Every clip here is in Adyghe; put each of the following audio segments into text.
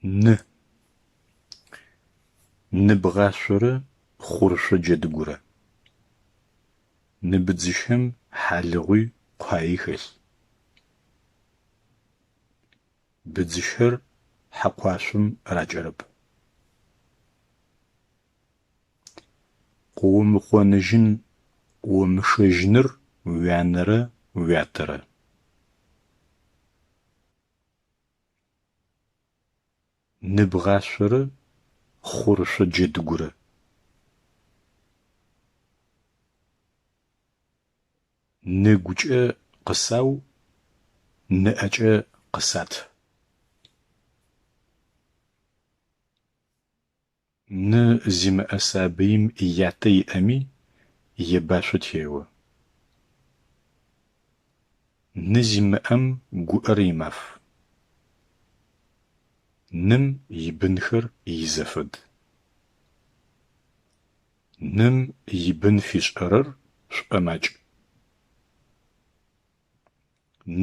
Ны. Ны бгъашъорэ хъурышъо джэдыгурэ. Ны быдзыщэм хьалыгъуи къуаи хэлъ. Быдзыщэр хьэкъуашъом ракӏэрэп. Къыомыхъоныжьын къыомышэжьыныр уянэрэ уятэрэ. Ны бгъашъорэ хъурышъо джэдыгурэ. Ныгукӏэ къысау, ныӏэкӏэ къысат. Ны зимыӏэ сабыим ятэ иӏэми ебашъо тео. Ны зимыӏэм гуӏэр имаф. Ным ибынхэр изэфэд. Ным ибын фишӏэрэр шӏомакӏ.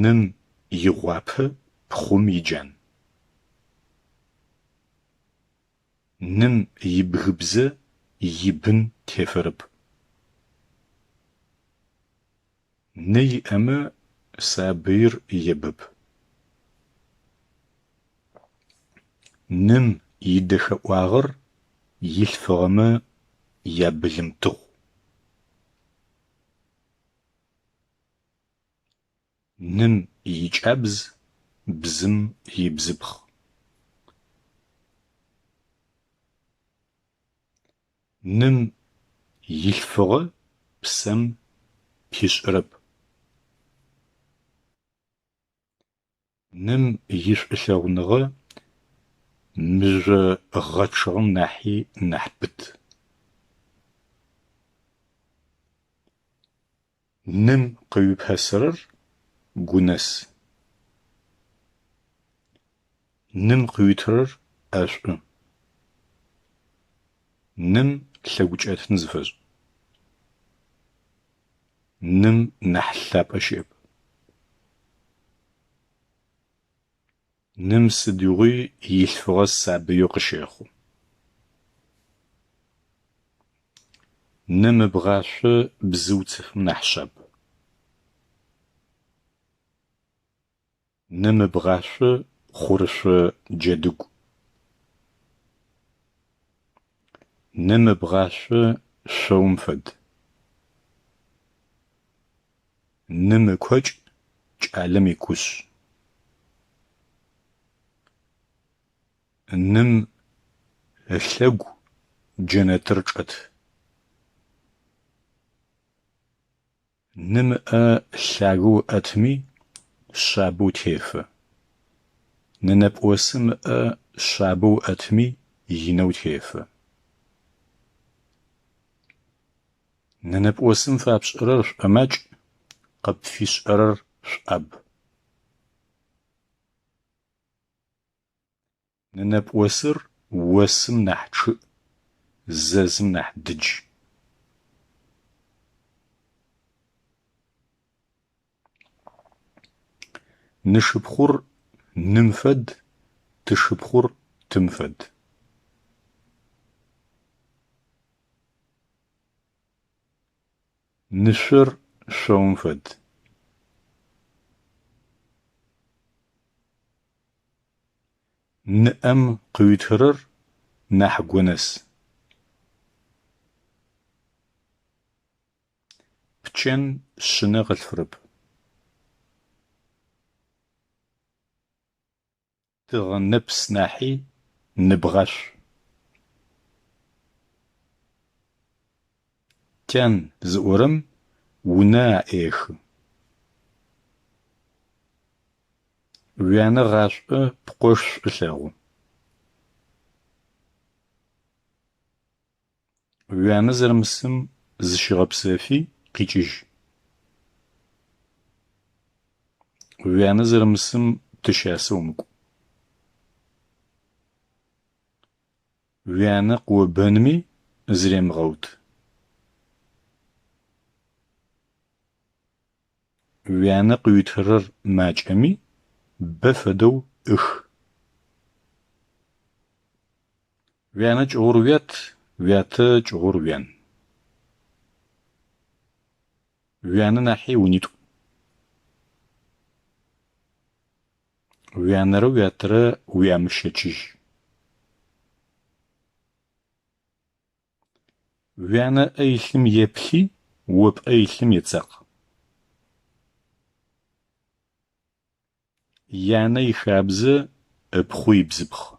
Ным игъуапэ пхъум иджан. Ным ибгыбзэ ибын тефэрэп. Ны иӏэмэ сабыир ебэп. Ным идэхэӏуагъэр илъфыгъэмэ ябылымтыгъу. Ным икӏабз бзым ибзыпхъ. Ным илъфыгъэ псэм пишӏырэп. Ным ишӏулъэгъуныгъэ мыжъо гъэчъыгъэм нахьи нахь пыт. Ным къыуипэсырэр гунэс. Ным къыуитырэр ӏэшӏу. Ным лъэгукӏэтын зыфешӏ. Ным нахь лъапӏэ щыӏэп. Ным сыдигъуи илъфыгъэ сабыеу къыщэхъу. Ным ыбгъашъо бзыуцыфым нахь шъаб. Ным ыбгъашъо хъурышъо джэдыгу. Ным ыбгъашъо шъоум фэд. Ным ыкокӏ кӏалэм икушъ. Ным ылъэгу джэнэтыр чӏэт. Ным ыӏэ лъагэу ыӏэтми, шъабэу тефэ. Нэнэпӏосым ыӏэ шъабэу ыӏэтми, инэу тефэ. Нэнэпӏосым фапшӏэрэр шӏомакӏ, къыпфишӏэрэр шӏуаб. Нэнэпӏосыр осым нахь чъыӏ, зэзым нахь дыдж. Нышыпхъур ным фэд, тышыпхъур тым фэд. Нышъор шъоум фэд. Ныӏэм къыуитырэр нахь гонэс. Пчэн шъынэ къылъфырэп. Тыгъэ нэпс нахьи ны бгъашъу. Тян зыӏорэм унэ аӏехы. Уянэ гъашӏо, пкъош шӏу лъэгъу. Уянэ зэрымысым зыщыгъэпсэфи къикӏыжь. Уянэ зэрымысым тыщасэ умыкӏу. Уянэ къыобэнми зыремыгъэут. Уянэ къыуитырэр макӏэми, бэ фэдэу ӏых. Уянэ кӏыгъур уят, уятэ кӏыгъур уян. Уянэ нахьи унитӏу. Уянэрэ уятэрэ уямыщэчыжь. Уянэ ыӏэ илъым еплъи о пӏэ илъым ецакъ. Янэ ихабзэ ыпхъу ибзыпхъ.